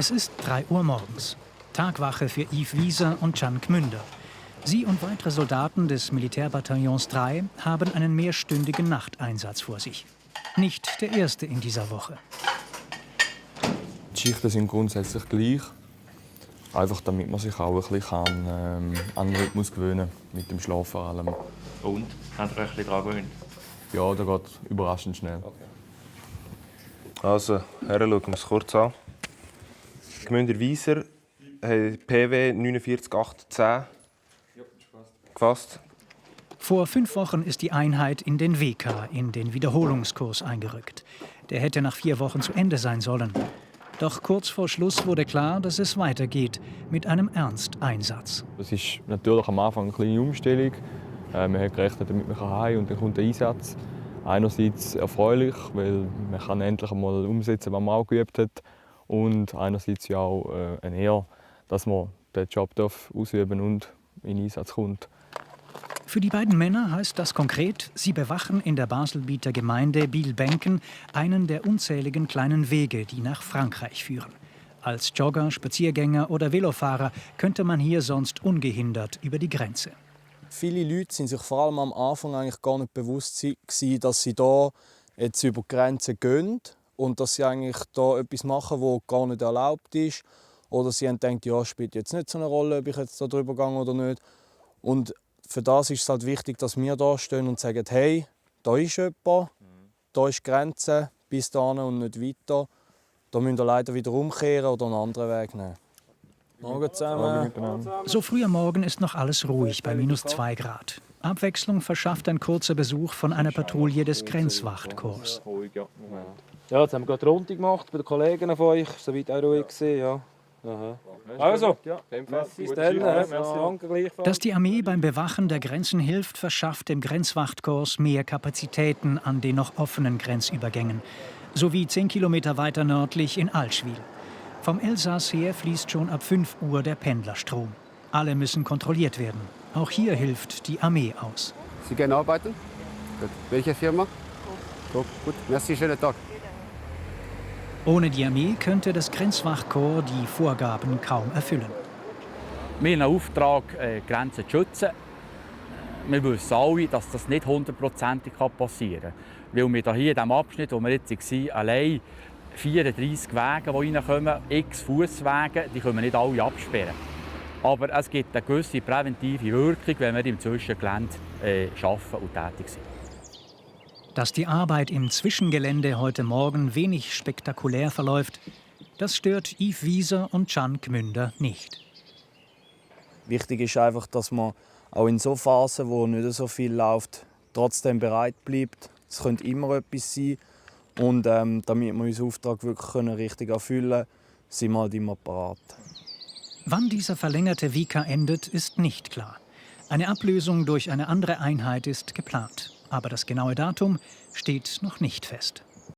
Es ist 3 Uhr morgens. Tagwache für Yves Wieser und Can Gmünder. Sie und weitere Soldaten des Militärbataillons 3 haben einen mehrstündigen Nachteinsatz vor sich. Nicht der erste in dieser Woche. Die Schichten sind grundsätzlich gleich. Einfach damit man sich auch ein bisschen an den Rhythmus gewöhnen kann, mit dem Schlaf vor allem. Und? Habt ihr euch ein bisschen daran gewöhnt? Ja, das geht überraschend schnell. Okay. Also, schauen wir es kurz an. Gmünder Wieser hat PW 49810 gefasst. Vor 5 Wochen ist die Einheit in den WK, in den Wiederholungskurs, eingerückt. Der hätte nach 4 Wochen zu Ende sein sollen. Doch kurz vor Schluss wurde klar, dass es weitergeht mit einem Ernsteinsatz. Es ist natürlich am Anfang eine kleine Umstellung. Man hat gerechnet, damit man heim und dann kommt der Einsatz. Einerseits erfreulich, weil man kann endlich einmal umsetzen, was man auch geübt hat. Und einerseits ja auch eine Ehre, dass man den Job ausüben und in den Einsatz kommt. Für die beiden Männer heißt das konkret, sie bewachen in der Baselbieter Gemeinde Biel-Benken einen der unzähligen kleinen Wege, die nach Frankreich führen. Als Jogger, Spaziergänger oder Velofahrer könnte man hier sonst ungehindert über die Grenze. Viele Leute sind sich vor allem am Anfang eigentlich gar nicht bewusst gewesen, dass sie da jetzt über die Grenze gehen und dass sie eigentlich da etwas machen, was gar nicht erlaubt ist. Oder sie haben gedacht, ja, spielt jetzt nicht so eine Rolle, ob ich jetzt da drüber gehe oder nicht. Und für das ist es halt wichtig, dass wir da stehen und sagen, hey, da ist jemand, da ist die Grenze, bis dahin und nicht weiter. Da müssen wir leider wieder umkehren oder einen anderen Weg nehmen. Morgen zusammen. So früh am Morgen ist noch alles ruhig bei -2 Grad. Abwechslung verschafft ein kurzer Besuch von einer Patrouille des Grenzwachtkorps. Ja, jetzt haben wir gerade eine Runde gemacht bei den Kollegen von euch. Soweit auch ruhig gewesen, ja. Aha. Also, bis dann. Dass die Armee beim Bewachen der Grenzen hilft, verschafft dem Grenzwachtkorps mehr Kapazitäten an den noch offenen Grenzübergängen. Sowie 10 Kilometer weiter nördlich in Allschwil. Vom Elsass her fließt schon ab 5 Uhr der Pendlerstrom. Alle müssen kontrolliert werden. Auch hier hilft die Armee aus. Sie gehen arbeiten? Gut. Welche Firma? Gut, merci, schönen Tag. Ohne die Armee könnte das Grenzwachtkorps die Vorgaben kaum erfüllen. Wir haben einen Auftrag, Grenzen zu schützen. Wir wissen alle, dass das nicht 100%ig passieren kann. Weil wir hier in diesem Abschnitt, wo wir jetzt waren, allein 34 Wege, die reinkommen, x Fusswege, die können wir nicht alle absperren. Aber es gibt eine gewisse präventive Wirkung, wenn wir im Zwischengelände arbeiten und tätig sind. Dass die Arbeit im Zwischengelände heute Morgen wenig spektakulär verläuft, das stört Yves Wieser und Can Gmünder nicht. Wichtig ist einfach, dass man auch in so Phasen, wo nicht so viel läuft, trotzdem bereit bleibt. Es könnte immer etwas sein. Und damit wir unseren Auftrag wirklich richtig erfüllen können, sind wir halt immer parat. Wann dieser verlängerte WK endet, ist nicht klar. Eine Ablösung durch eine andere Einheit ist geplant. Aber das genaue Datum steht noch nicht fest.